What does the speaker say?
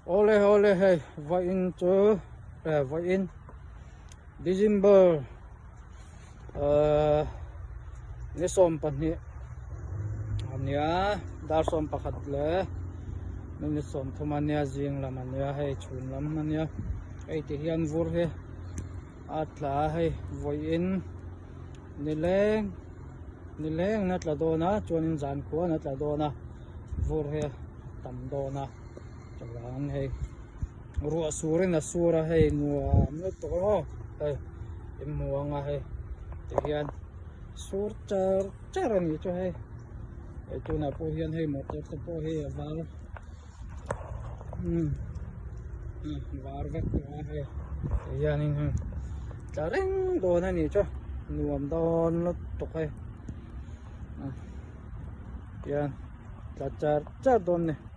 Awle awle hei vawiin chu eh vawiin December ahh ni 12 ania dar 11 leh minute 30 ania zing lam ania hei chhun lam ania hei ti hian vur hi a tla a hei vawiin nileng nileng na tla dawn a chuanin zan khuan a tla dawn a vur hi a tam dawn a chuan hei ruah sur in a sur a hei nuam lutuk ang aw hei in hmu ang a hei tihian sur char char a nih chu hei hei tunah pawh hian hei motor te pawh hi a var umm var vek tawh a hei tihianin hei tla reng dawn a nih chu nuam dawn lutuk hei tihian tla char char dawn a ni.